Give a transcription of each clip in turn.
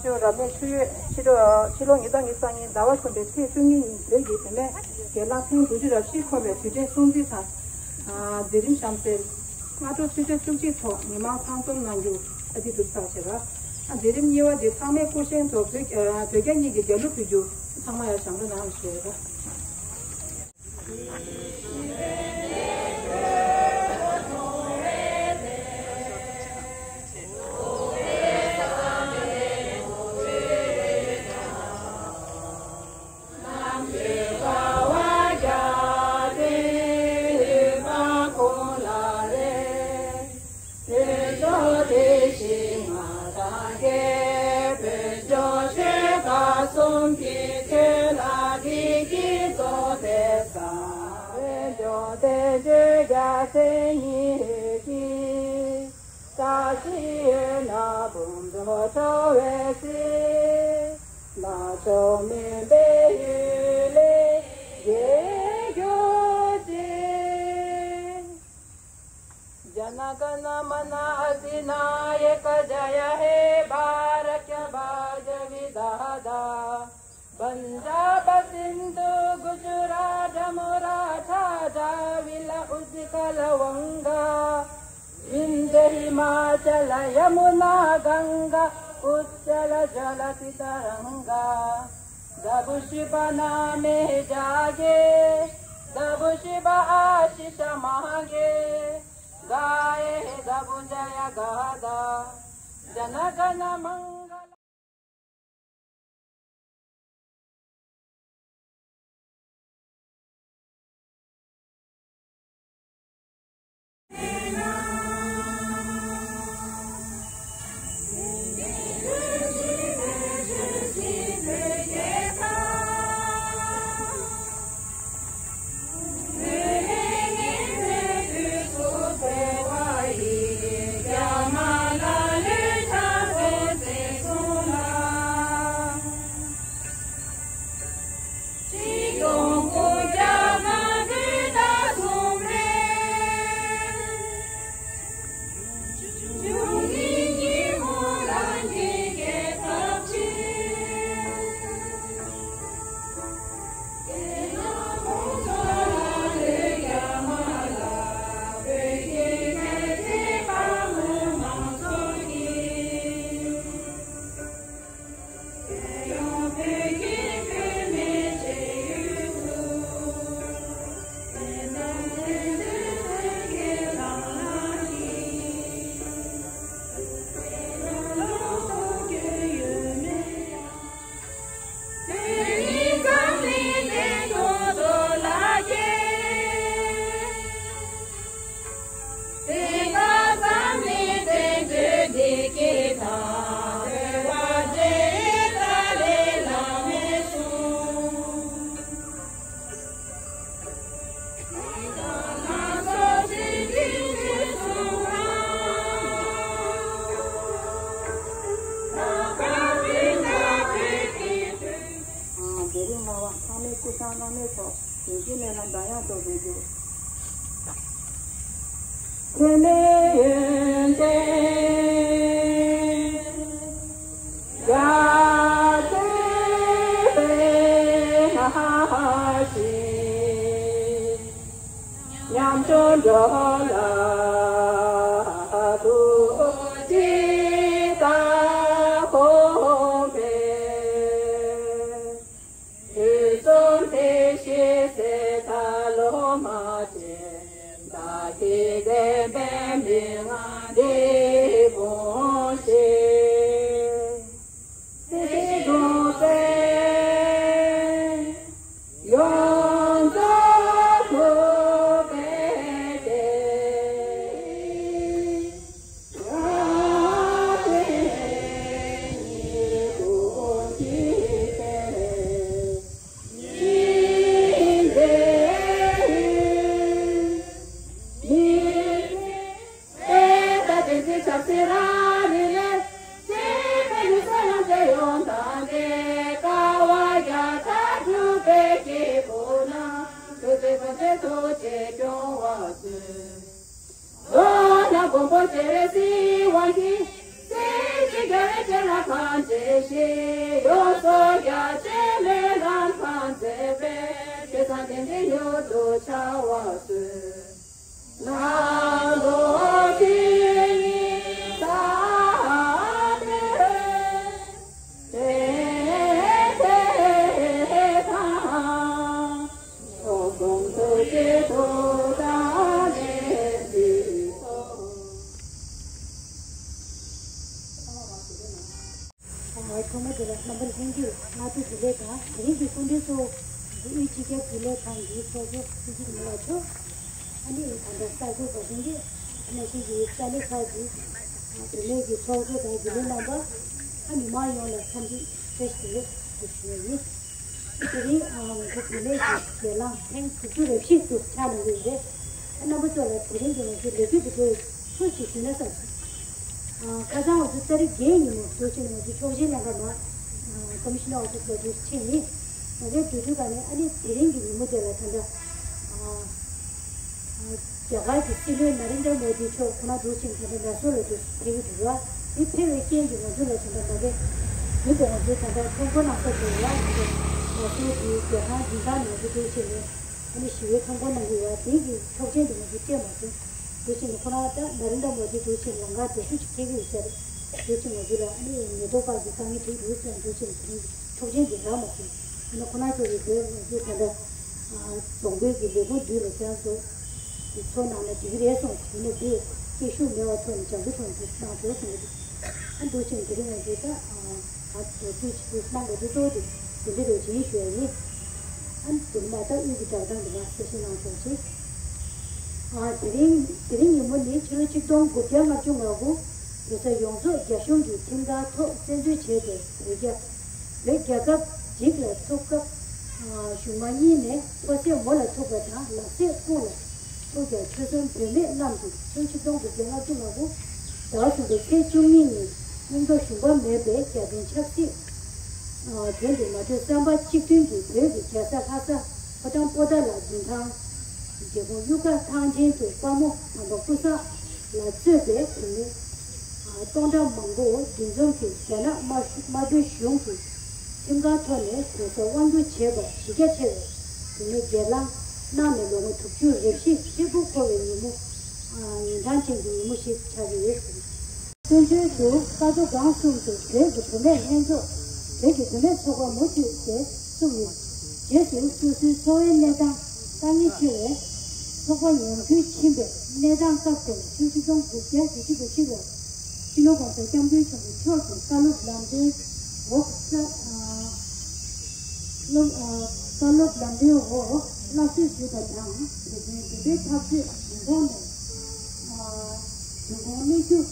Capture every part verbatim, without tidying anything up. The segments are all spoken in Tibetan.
ཆོས་རབ་གནས་ཆུ་ཡོས་ཕྱི་དྲོ་ཕྱི་ལོ་ཉིས་སྟོང་ཉི་ཤུ་རྩ་གཉིས་ཟླ་བ་གསུམ་པའི་ཚེས་བཅུ་གཉིས་ཉིན་བོད་ཀྱི་བུད་མེད་སྒེར་ལངས་ཐེངས་དྲུག་ཅུ་རེ་བཞི་འཁོར་བའི་དུས་དྲན་སྲུང་བརྩི་དང་། མཛད་རིམ་གཤམ་གསལ། སྔ་དྲོ་ཆུ་ཚོད་བཅུ་གཅིག་ཐོག་མི་མང་ཚང་འཛོམས་གནང་རྒྱུ་ཨ་ཏི་གྲུབ་ཚར་བྱས་པ། མཛད་རིམ་གཉིས་པ་དེ་ཚང་མས་སྐུ་བཞེངས་ཐོག་བོད་བོད་རྒྱ་གཉིས་ཀྱི་རྒྱལ་གླུ་ཕུལ་རྒྱུ། ཚང་མ་ཡང་ཞབས་བྲོ་གནང་ཞེས་པ། जन गण मन अधिनायक जय हे भारत भाग्य विधाता। पंजाब सिंधु गुजरात मराठा द्राविड़ उत्कल वंगा। विंध्य हिमाचल यमुना गंगा उच्छल जल तरंगा। जब शिव नामे जागे, तब शिव आशीष मांगे, गाए जब जय गाथा, जन गण मंगल। དེ་རིང་ལ་བ་ཚང་མས་སྐུ་བསང་གནང་མེད་ཐོག་དེ་བཞིན་ལས་ལ་འདྲ་ཡང་ཐོག་དགོས་རྒྱུ། ཁྱོད་ནི་ཡོན་ཏན་རྒྱ་མཚོའི་ཕ་ཤུལ། ཉམ་ཆུང་འགྲོ་ལ་ཐུགས་རྗེ་ལྟ་ཁོམ་པས། དུས་གསུམ་བདེ་གཤེགས་སྲས་དང་སློབ་མ་ཆེ། བདག་གིས་དད་པས་མན་ངག་འདི་དགོངས་ཤིག། སྲིད་ཞི་གདུང་སེལ་ཡོངས་རྫོགས་ཐུབ་པའི་བདེ། ཐམས་ཅད་ཞི་ཡོངས་སུ་རྒྱ་ཆེ་ལས་ལམ་ཐམས་ཅད་པའི་ཆོས་སངས་རྒྱས་འདི་མྱུར་དུ་འཆར་བར་བྱོས། ནང་དུ་ཆོས་ཉིད་ཐ་དད་དེ་དེ་དང་། ཕྱོགས་གསུམ་ཐུགས་རྗེའི་ཐུགས་དམ་ལས་འདི་ཐོབ། ཐོག་མ་དེ་ལ་རྣམ་པ་ལྷན་རྒྱས་སྔ་དྲོ་བདེ་ལེགས་དང་། དེ་རིང་གི་སྐུ་མགྲོན་གཙོ་བོ་དབུས་སྤྱི་ཁྱབ་བདེ་ལེགས་ཁང་གི་ཚོགས་གཙོ་བསོད་ནམས་ལགས་མཆོག་ཨ་ནི་ད་ལྟ་གསར་འགོད་པ་ཚོ་གིས་ནང་བཞིན་གྱི་ས་གནས་ཁག་གི་བུད་མེད་ཀྱི་ཚོགས་གཙོ་དང་དགེ་འདུན་རྣམ་པ། ཨ་མི་མང་ཡོངས་ལ་འཚམས་འདྲི་བཀྲ་ཤིས་བདེ་ལེགས་ཞུ་ཞུ་ཡ་ཡིན། དེ་རིང་ཨ་ང་ཚོ་བུད་མེད་ཀྱི་སྒེར་ལངས་ཐེངས་དྲུག་ཅུ་རེ་བཞི་དུ་ཆགས་གནང་གི་ཡོད་རེད། ཨ་རྣམ་པ་ཚོ་ལ་དེ་རིང་གི་ང་ཚོའི་ལས་འགུལ་འདི་ཚོའི་ཚུལ་ཞིག་ཞུས་ན་བསམ་སོང་། ཨ་ཁ་སང་ང་ཚོ་ཏ་རིག་བརྒྱད་ཉིན་མོ་འདུག་ཕྱིན་ནས་ང་ཚོ་ཆོག་མཆན་ལེན་ག་མ་ཀོ་མི་ཤི་ནར་ཨོ་ཕི་སི་ལ་འདུག་ཕྱིན་ཡིན། ང་ཚོའི་འགྲུལ་འགྲུལ་ག་ནས་ཨ་ནི་དེ་རིང་གི་ཉིན་མོ་དེ་ལ་ད་ལྟ་ཨ། རྒྱ་གར་གྱི་སྲིད་བློན་ན་རེན་དྲ་མོ་དི་མཆོག་ཁོ་ན་འདུག་ཕྱིན་ད་ལྟ་ལ་སོ་ལ་འདུག་ཕེབས་ཀྱི་འདུག་ར། དེ་ཕེབས་པའི་རྐྱེན་གྱིས་ང་ཚོ་ལ་ད་ལྟ་མ་གི་ཡུལ་དུ་ང་ཚོའི་ད་ལྟ་ཐོ་འགོད་གནང་ས་དེ་ལ་ང་ཚོའི་གི་རྒྱལ་ཁང་མདུན་ཐང་ནས་ང་ཚོ་འདུག་ཕྱིན་ནས་ཨ་ནི་ཞི་བའི་ཐོ་འགོད་གནང་གི་ཡོད་ར། དེ་གི་ཆོག་མཆན་དེ་ང་ཚོ་སྤྲད་མ་སོང་། འདུག་ཕྱིན་ནས་ཁོ་ན་ད་ན་རེན་དྲ་མོ་དི་འདུག་ཕྱིན་ལམ་ཁ་བདེ་ཤོས་ཅིག་ཕེབས་ཀྱི་ཡོད་ས་རེད། འདུག་ཕྱིན་ང་ཚོ་ལ་ཨ་ནི་ཉེན་རྟོག་པ་གི་དཀའ་ངལ་འཕྲད་འདུག་ཟེར་འདུག་ཕྱིན་དེ་རིང་གི་ཆོག་མཆན་དེ་རག་མ་སོང་། ཨ་ནི་ཁོ་ན་ཚོ་གི་དེ་ང་ཚོ་ད་ལྟ། རྫོང་དཔོན་གྱི་ལས་ཁུངས་མདུན་ལ་ཁྱེད་རང་ཚོ་གི་ཚོགས་གནང་ན་འགྲིག་གི་རེད་གསུངས། དེ་ནས་དེ་སྐད་ཤུགས་མེད་པ་ཐོག་ནས་རྒྱབ་སྐྱོར་ཐོག་ནས་དེ་གནང་དགོས་གསུངས་འདུག་ཨ་འདུག་ཕྱིན་དེ་རིང་ང་ཚོས་ད་ཨ་ད་དོ་དུས་ཕྱི་དུས་གནང་དགོས་དུས་གཙོ་བོ་དེ་དེ་འདྲ་རེད་ཅེས་ཞུ་ཡ་ཡིན། ཨ་དེ་མ་ད་དབུས་ཀྱི་བསྒྲགས་གཏམ་དེ་མ་གསལ་བཤད་གནང་ཆོག་ཅིག་ཨ་དེ་རིང་དེ་རིང་ཉིན་མོ་ནི་ཕྱི་ལོ་ཆིག་སྟོང་དགུ་བརྒྱ་ལྔ་བཅུ་ང་དགུ་བོད་ས་ཡོངས་རྫོགས་རྒྱ་གཞུང་གི་ཁྲིམས་ཁང་ཐོག་བཙན་འཛུལ་བྱས་ཏེ་བོད་རྒྱ། བོད་རྒྱལ་ཁབ་འཇིག་ལ་ཐུག་སྐབས། གཞུག་མ་གཉིས་ནས་ཕོ་སྲས་མོ་ལ་ཐུག་པ་དང་ལག་སྲས་སྐུ་ལ་ཐུག་ཀྱང་ཆོལ་གསུམ་བུད་མེད་རྣམས་ཀྱིས་ཕྱི་ལོ་ཆིག་སྟོང་དགུ་བརྒྱ་ལྔ་བཅུ་ང་དགུ་ཟླ་བ་གསུམ་པའི་ཚེས་བཅུ་གཉིས་ཉིན་སྙིང་སྟོབས་ཞུམ་པ་མེད་པའི་རྒྱལ་ཕྲན་ཆབ་སྲིད་དོན་དུ་མ་གྲོས་བསམ་པ་གཅིག་མཐུན་གྱིས་བོད་ཀྱི་རྒྱལ་ས་ལྷ་ས་ཕོ་བྲང་པོ་ཏཱ་ལ་མདུན་ཐང་། རྒྱལ་ཁོངས་གཡུ་དཀར་ཐང་ཆེན་དུ་དཔའ་མོ་དམ་པ་ཀུན་བཟང་ལ་གཙོས་པའི་བུད་མེད་སྟོང་ཕྲག་མང་པོ་འདུ་འཛོམས་ཀྱིས་རྒྱ་ནག་དམར་དམར་པོའི་གཞུང་གིས་ཁྲིམས་ཁང་ཐོག་ནས་བོད་ས་དབང་བསྒྱུར་བྱས་པར་གཞི་རྒྱ་ཆེ་བའི་བུད་མེད་སྒེར་ལངས་གནང་ནས་ལོ་ངོ་དྲུག་ཅུ་རེ་བཞི་ཧྲིལ་པོ་འཁོར་བའི་ཉིན་མོ་ཉིན་ཐང་ཅན་གྱི་ཉིན་མོ་ཞིག་ཆགས་ཀྱི་ཡོད་ཟེར། བཙན་བྱོལ་དུ་སྐར་རྡོ་སྒང་གསུམ་དུ་བོད་ཀྱི་བུད་མེད་ལྷན་ཚོགས་བོད་ཀྱི་བུད་མེད་ཚོགས་པ་མུ་མཐུད་དེ་བཙུགས་ཡོད། རྗེས་སུ་སོ་སོའི་འཚོ་བའི་གནས་སྟངས་དཀའ་ངལ་ཆེ་བས་ཚོགས་པ་ཉམས་རྒུད་ཕྱིན་པའི་གནས་སྟངས་སྐབས་དེར་ཕྱི་ལོ་ཆིག་སྟོང་དགུ་བརྒྱ་བཞི་བཅུ་ཞེ་གཅིག་ལོར་སྤྱི་ནོར་༸གོང་ས་༸སྐྱབས་མགོན་ཆེན་པོ་མཆོག་གིས་བཀའ་སློབ་ལམ་སྟོན་འོག་ས་ཨ་སློབ་ཨ་བཀའ་སློབ་ལམ་སྟོན་འོག་བསླབ་གསོ་ཞུས་པ་དང་བོད་དོན་བདེན་པའི་འཐབ་རྩོད་ཉིན་གོང་ནས་ཨ་བདུན་གོང་གནས་རྒྱུ།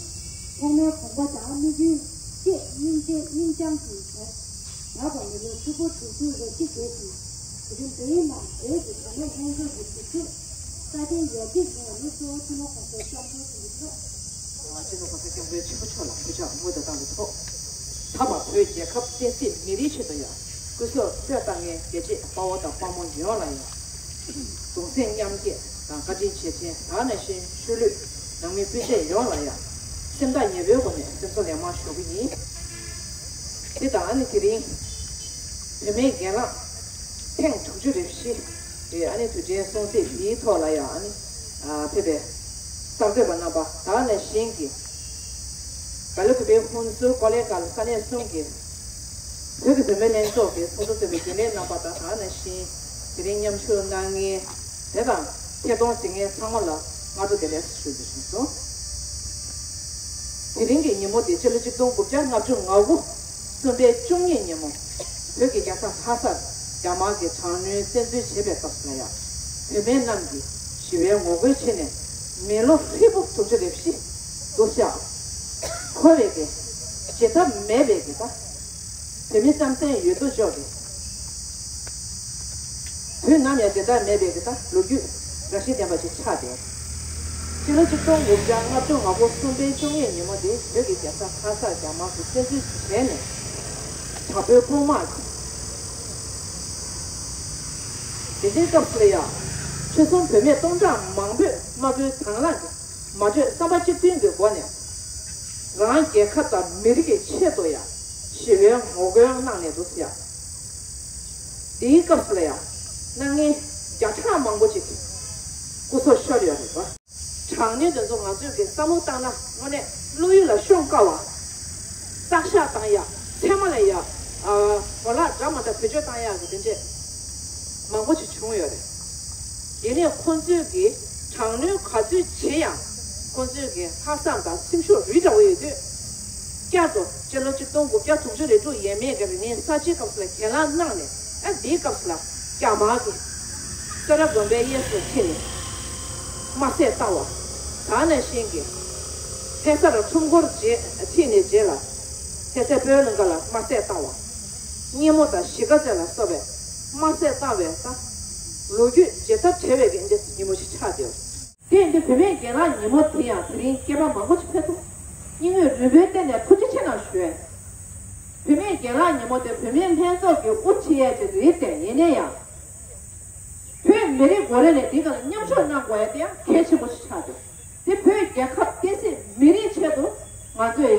ཐོག་མའི་དགོངས་པ་དང་དམིགས་ཡུལ་བཅས་སྙིང་རྗེ་སྙིང་བཅངས་ཀྱིས་བྱས། ད་བར་མི་ལོ་ཆུ་ཚོད་དྲུག་ཅུ་རེ་གཅིག་འགོར་ཞིང་། དེ་རིང་འདིའི་ནང་བོད་ཀྱི་བུད་མེད་ལྷན་ཚོགས་ཀྱི་སྒྲིག་འཛུགས་སྲ་བརྟན་ཡར་རྒྱས་བྱུང་བ་ནི་གཙོ་བོ་སྤྱི་ནོར་༸གོང་ས་༸སྐྱབས་མགོན་ཆེན་པོ་མཆོག་ཨ་སྤྱི་ནོར་༸གོང་ས་༸སྐྱབས་མགོན་ཆེན་པོ་མཆོག་ལ་གུས་ཕྱག་སྔོན་དུ་བཏང་བའི་ཐོག་ད་བར་བོད་རྒྱལ་ཁབ་བསྟན་སྲིད་མི་རིགས་ཆེད་དུ་ཡང་སྐུ་སྲོག་བློས་བཏང་མཁན་རྒྱལ་གཅེས་དཔའ་བོ་དང་དཔའ་མོ་ཡོངས་ལ་ཡང་གདུང་སེམས་མཉམ་སྐྱེད་དང་བཀའ་དྲིན་རྗེས་དྲན་དག་ནང་བཞིན་ཆོས་ལུགས་ནང་མི་སྤུན་མཆེད་ཡོངས་ལ་ཡང་སེམས་ཐག་ཉེ་པོའི་སྒོ་ནས་སེམས་གསོ་ལན་མང་ཞུ་གི་ཡིན། དེ་དང་ཨ་ནི་དེ་རིང་བུད་མེད་སྒེར་ལངས་ཐེངས་དྲུག་ཅུ་རེ་བཞི་དེ་ཨ་ནི་དུས་དྲན་སྲུང་བརྩི་འདིའི་ཐོག་ལ་ཡང་ཨ་ནི་ཨ་ཕེབས་པའི་གསར་འགོད་པ་རྣམ་པ་དག་ནང་བཞིན་གྱི་ག་ལེ་བོད་པའི་ཧུན་སུར་ཀོ་ལེ་གྷལ་ས་གནས་གསུམ་གྱི་བོད་ཀྱི་བུད་མེད་ལྷན་ཚོགས་ཀྱི་ཚོགས་གཙོ་གཙོས་པའི་རྒྱུན་ལས་རྣམ་པ་དང་དག་ནང་བཞིན་དེ་རིང་མཉམ་ཞུགས་གནང་མཁན་དེ་དང་ཐད་གཏོང་བྱེད་མཁན་ཚང་མ་ལ་སྔ་དྲོ་བདེ་ལེགས་ཞུ་རྒྱུ་ཞུས་སོང་། དེ་རིང་གི་ཉིན་མོ་དེ་སྤྱི་ལོ་ཆིག་སྟོང་དགུ་བརྒྱ་ལྔ་བཅུ་ང་དགུ་གསུམ་པའི་བཅུ་གཉིས་ཉིན་མོ་བོད་ཀྱི་རྒྱལ་ས་ལྷ་སར་རྒྱ་དམར་གྱི་དྲག་གནོན་བཙན་འཛུལ་བྱེད་པའི་སྐབས་སུ་ལ་ཡང་བུད་མེད་རྣམས་ཀྱིས་ཞི་བའི་ངོ་རྒོལ་བྱས་ནས་མི་ལོ་ཧྲིལ་པོ་དྲུག་ཅུ་རེ་བཞི་འདུག་ཤག་འཁོར་བའི་གི་བྱེད་ཐབས་མེད་པའི་གི་ད་བོད་མི་རྩམ་ཟན་ཡོད་དོ་ཅོག་གི་དུས་ནམ་ཡང་བདེན་མཐའ་མེད་པའི་གི་ད་ལོ་རྒྱུས་རང་བཞིན་ལྡན་པ་ཞིག་ཆགས་ཏེ། སྤྱི་ལོ་ཆིག་སྟོང་དགུ་བརྒྱ་ལྔ་བཅུ་ང་དགུ་གསུམ་པའི་བཅོ་ལྔའི་ཉིན་མོ་དེ་བོད་ཀྱི་རྒྱལ་ས་ལྷ་སར་རྒྱ་དམར་གྱིས་བཙན་འཛུལ་བྱས་ནས་དྲག་པོའི་དཔུང་དམག་གིས་དེ་འདྲའི་སྐབས་སུ་ལ་ཡང་ཆོལ་གསུམ་བུད་མེད་སྟོང་ཕྲག་མང་པོས་དམག་དཔོན་དང་བླངས་ཀྱིས་མ་གྲོས་བསམ་པ་གཅིག་མཐུན་གྱི་སྒོ་ནས་རང་རྒྱལ་ཁབ་དང་མི་རིགས་ཀྱི་ཆེད་དུ་ཡང་ ཞེས་པའི་ངོ་རྒོལ་གནང་ནས་འདུག་ཟེར་ཡ། དེའི་སྐབས་སུ་ལ་ཡང་སྣང་བརྙན་བརྒྱ་ཕྲག་མང་པོ་ཅིག་སྐུ་སྲོག་ཤོར་ཡོད་རེད་པ། དྲག་གནོན་དེ་ཚོ་ང་ཚོས་ཀྱི་བསམ་བློ་བཏང་ན་དངོས་གནས་བློ་ཡུལ་ལ་ཤོང་དཀའ་བ། བརྟག་ཤག་བཏང་ཡ། ཚད་མ་ལ་ཡ། ཨ། གོ་ལག་འདྲ་མ་འདྲ་བེད་སྤྱོད་བཏང་ཡ་གི་དེ་འདྲས་མང་པོ་ཅིག་བྱུང་ཡོད་རེད། ཡིན་ནའི་ཁོང་ཚོས་ཀྱི་དྲག་གནོན་ག་ཚོད་བྱེད་ཡང་ཁོང་ཚོས་ཀྱི་ལྷག་བསམ་དང་སེམས་ཤུགས་རི་འདྲ་བོ་ཡོད་དུས། བསྐྱར་དུ་སྤྱི་ལོ་ཆིག་སྟོང་དགུ་བརྒྱ་དྲུག་ཅུ་རེ་དྲུག་ཡས་མས་ཀྱི་རིག་གནས་གསར་བརྗེའི་སྐབས་སུ་ལ་གྱེན་ལངས་གནང་ནས། ཨ། འདིའི་སྐབས་སུ་ལ་རྒྱ་དམར་གྱིས་སེ་ར་དགོན་པའི་གཡས་སུ་ཁྲིད་ནས་དམར་བསད་བཏང་བ། ད་ནང་བཞིན་གྱི་ལྷ་ས་ལ་ཁྲོམ་སྐོར་རྗེས་ཁྲིད་ནས་རྗེས་ལ་ལྷ་སའི་བོད་གླིང་ག་ལ་དམར་བསད་བཏང་བ། སྙེ་མོ་དང་གཞིས་ཀ་རྩེ་ལ་སོགས་པའི་དམར་བསད་བཏང་བའི་ད་ལོ་རྒྱུས་བརྗེད་ཐབས་བྲལ་བའི་གི་འདི་ཉིན་མོ་ཞིག་ཆགས་བསྡད་ཡོད། དེ་ཡིན་དུས་བུད་མེད་གྱེན་ལངས་ཉིན་མོ་དེ་ཡང་དེ་རིང་སྐྱེས་པ་མང་པོ་ཞིག་ཕེབས་ཐུབ། སྙིང་དབུས་རིམ་པས་བསྟན་ནས་ཐུགས་རྗེ་ཆེ་གནང་ཞུ། བུད་མེད་གྱེན་ལངས་ཉིན་མོ་དེ་བུད་མེད་ལྷན་ཚོགས་ཀྱི་དབུ་ཁྲིད་ཡས་ཀྱི་རེད་དེ། ཡིན་ན་ཡང་། བོད་མི་རིགས་འགོ་རེད་ནས་འདི་ག་ལ་མཉམ་ཞུགས་གནང་དགོས་ཡ་དེ་ཡང་གལ་ཆེན་པོ་ཞིག་ཆགས་འདུག་དེ་བོད་རྒྱལ་ཁབ་བསྟན་སྲིད་མི་རིགས་ཆེད་དུ་ང་ཚོས་ཡ།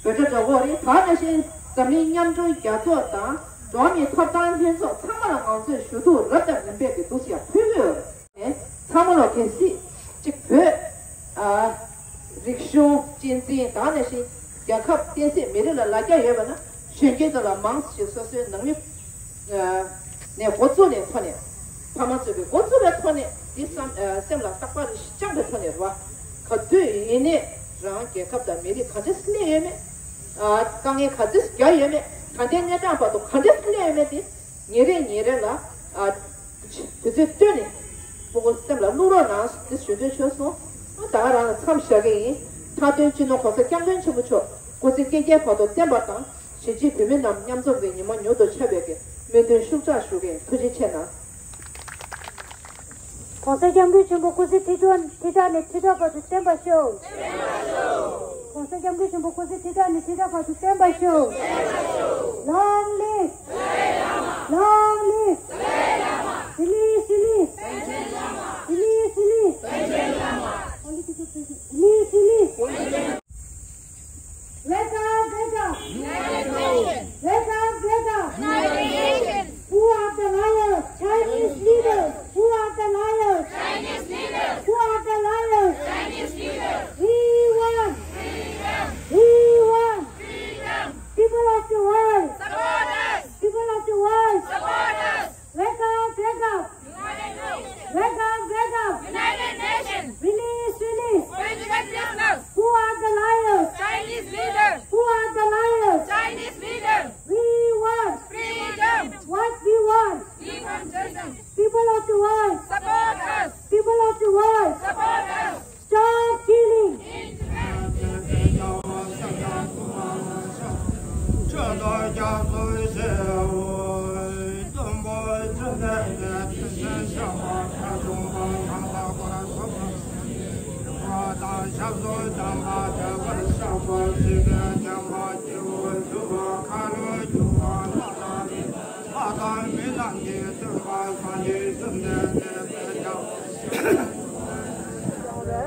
འབོད་སྒྲ་སྒྲོག་གོ་རེད། ད་ནང་བཞིན་འཛམ་གླིང་མཉམ་སྐྲུན་རྒྱལ་ཚོགས་དང་འགྲོ་བ་མིའི་ཐོབ་ཐང་ལྷན་ཚོགས་ཚང་མ་ལ་ང་ཚོས་ཞུ་གཏུག་རབ་དང་རིམ་པས་ཀྱི་འདུག་ཡ་ཕུལ་གྱི་ཡོད་རེད། ཚང་མ་ལོ་གལ་སྲིད་ཅིག་བོད། ཨ། རིག་གཞུང་གཅེས་འཛིན་དང་ནང་བཞིན་རྒྱལ་ཁབ་བསྟན་སྲིད་མི་རིགས་ལ་ལ་རྒྱ་ཡོད་པ་ན་གཞོན་སྐྱེས་ཚོ་ལ་མང་ཞིག་སོ་སོའི་ནང་མི་ནས་འགོ་བཙུགས་ནས་ཐོག་ནས་ཕ་མ་ཚོས་པའི་འགོ་བཙུགས་པའི་ཐོག་ནས་འདི་བསམ་སེམས་ལ་བརྟག་པ་རེ་ཞིག་བཅངས་པའི་ཐོག་ནས་རེད་བ། ག་དུས་ཡིན་ནའི་རང་རྒྱལ་ཁབ་དང་མི་རིགས་ག་འདྲས་སླེབས་ཡོད་མེད། ཨ། དཀའ་ངལ་ག་འདྲས་བརྒྱབ་ཡོད་མེད། ད་ལྟའི་གནས་སྟངས་བར་དུ་ག་འདྲས་སླེབས་ཡོད་མེད་དེ། ཉིན་རེ་ཉིན་རེ་ལ། ཨ། དུས་ཚོད་བཏོན་ནས་སྤུ་གུ་སེམས་ལ་བླུག་རོགས་གནང་ཟེར་ཞུ་འདོད་བྱུང་སོང་། ཨ། ད་ག་རང་ལ་མཚམས་བཞག་གི་ཡིན། མཐའ་དོན་སྤྱི་ནོར་༸གོང་ས་༸སྐྱབས་མགོན་ཆེན་པོ་མཆོག་སྐུ་ཚེ་བསྐལ་བརྒྱའི་བར་དུ་བརྟན་པ་དང་། གཞིས་བྱེས་བོད་མི་རྣམས་མཉམ་འཛོམས་ཀྱི་ཉི་མ་མྱུར་དུ་འཆར་བའི་གི་སྨོན་འདུན་ཤུགས་དྲག་ཞུ་གི་ཡིན། ཐུགས་རྗེ་ཆེ་གནང་། ༸གོང་ས་༸སྐྱབས་མགོན་ཆེན་པོ་སྐུ་ཚེ་ཁྲི་ཕྲག་ཁྲི་ཕྲག་ནས་ཁྲི་ཕྲག་བར་དུ་བརྟན་པར་ཤོག ༸གོང་ས་༸སྐྱབས་མགོན་ཆེན་པོ་སྐུ་ཚེ་ཁྲི་ཕྲག་ནས་ཁྲི་ཕྲག་བར་དུ་བརྟན་པར་ཤོག Long live! Long live! Release, release! Release, release! Release, release! Wake up, wake up! United Nations! Wake up, wake up! United Nations! Who are the liars? Chinese leaders! Who are the liars? Chinese leaders! Who are the liars? Chinese leaders! We want! Freedom! We want! Freedom! People of the world! Support us! People of the world! Support us! Wake up, wake up! United Nations! Wake up, wake up! United Nations! Release, release! Political prisoners! Who are the liars? Chinese leaders! Who are the liars? Chinese leaders! We want! Freedom! What we want? People of the world! Support us! People of the world! Support us! Stop killing!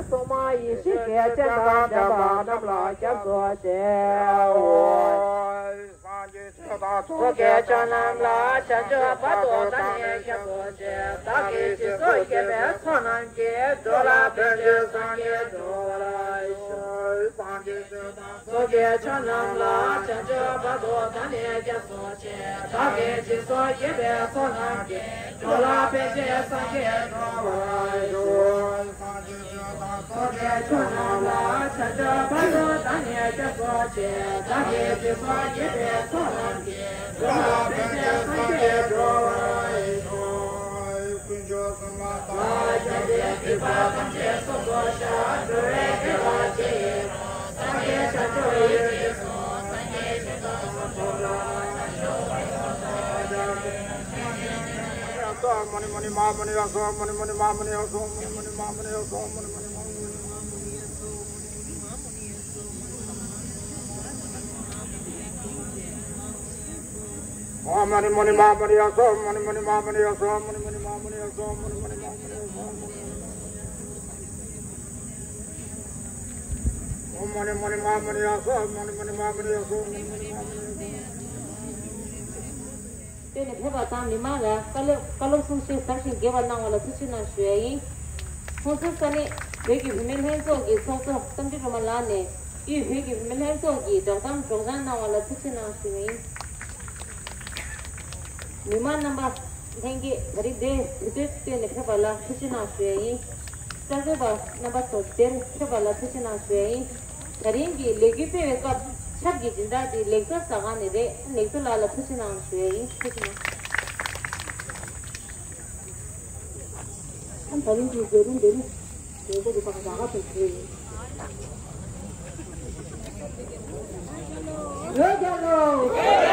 ཐོག་མར་ཡེ་ཤེས་ཀྱི་སྤྱན་དང་ལྡན་པ་རྣམས་ལ་སྐྱབས་སུ་མཆིའོ། སངས་རྒྱས་ཆོས་དང་ཐུགས་ཀྱི་ཆོས་རྣམས་ལ། བྱང་ཆུབ་བར་དུ་བདག་ནི་སྐྱབས་སུ་མཆི། བདག་གིས་སྦྱིན་སོགས་བགྱིས་པའི་ཚོགས་རྣམས་ཀྱིས། འགྲོ་ལ་ཕན་ཕྱིར་སངས་རྒྱས་འགྲུབ་པར་ཤོག་སངས་རྒྱས་ཆོས་དང་། ཐུགས་ཀྱི་ཆོས་རྣམས་ལ། བྱང་ཆུབ་བར་དུ་བདག་ནི་སྐྱབས་སུ་མཆི། བདག་གིས་སྦྱིན་སོགས་བགྱིས་པའི་ཚོགས་རྣམས་ཀྱིས། འགྲོ་ལ་ཕན་ཕྱིར་སངས་རྒྱས་འགྲུབ་པར་ཤོག་ཐུགས་ཀྱི་ཆོས་རྣམས་ལ། བྱང་ཆུབ་བར་དུ་བདག་ནི་སྐྱབས་སུ་མཆི། བདག་གིས་སྦྱིན་སོགས་བགྱིས་པའི་ཚོགས་རྣམས་ཀྱིས། འགྲོ་ལ་ཕན་ཕྱིར་སངས་རྒྱས་འགྲུབ་པར་ཤོག་ཀུན་མཆོག་གསུམ་ལ་བདག་སྐྱབས་མཆི། སྡིག་པ་ཐམས་ཅད་སོ་སོར་བཤགས། འགྲོ་བའི་དགེ་བ་རྒྱ་ཆེར་སྒྲོག་སངས་རྒྱས་བྱང་ཆུབ་ཡིད་ཀྱིས་བཟུང་། སངས་རྒྱས་ཆོས་དང་ཕུན་ཚོགས་ལ། བྱང་ཆུབ་བར་དུ་བདག་སྐྱབས་མཆི། ཨོཾ་མ་ཎི་མ་ཎི་མ་ཧཱ་མ་ཎི་ཡ་སྭཱ་ཧཱ། ཨོཾ་མ་ཎི་མ་ཎི་མ་ཧཱ་མ་ཎི་ཡ་སྭཱ་ཧཱ། ཨོཾ་མ་ཎི་མ་ཎི་མ་ཧཱ་མ་ཎི་ཡ་སྭཱ་ཧཱ། བསྟོད་ནས་ཕེབས་པ་དང་མི་མང་ལ་བཀའ་སློབ་བཀའ་སློབ་གསུང་བཤད་ཟབ་ཞིང་རྒྱས་པ་གནང་བ་ལ་ཐུགས་རྗེ་གནང་ཞུ་ཡ་ཡིན། ཁོང་ཚོའི་ས་གནས་བོད་ཀྱི་བུད་མེད་ལྷན་ཚོགས་ཀྱི་ཚོགས་གཙོ་བསམ་གྲུབ་སྒྲོལ་མ་ལགས་ནས་དབུས་བོད་ཀྱི་བུད་མེད་ལྷན་ཚོགས་ཀྱི་བསྒྲགས་གཏམ་སྒྲོག་སྦྱང་གནང་བ་ལ་ཐུགས་རྗེ་གནང་ཞུ་ཡ་ཡིན། མི་མང་རྣམ་པ་ལྷན་རྒྱས་ད་རིང་འདིར་དུས་ཚོད་བཏོན་ནས་ཕེབས་པ་ལ་ཐུགས་རྗེ་གནང་ཞུ་ཡ་ཡིན། གསར་འགོད་པ་རྣམ་པ་ཚོ་འདིར་ཕེབས་པ་ལ་ཐུགས་རྗེ་གནང་ཞུ་ཡ་ཡིན། ད་རིང་གི་ལས་འགུལ་སྤེལ་བའི་སྐབས་ཆབ་ཀྱི་སྦྱིན་བདག་དེ་ལེགས་བཟོ་ཟ་ཁང་ནས་རེད། ལེགས་བཟོ་ལགས་ལ་ཐུགས་རྗེ་གནང་ཞུ་ཡ་ཡིན། ཐུགས་རྗེ་གནང་། ད་རིང་གི་མཛད་རིམ་འདི་ནི་ལས་འགོ་རུ་ཁག་ར་ཁ་ཐུག་བྱས་ཡོད། བོད་རྒྱལ་ལོ།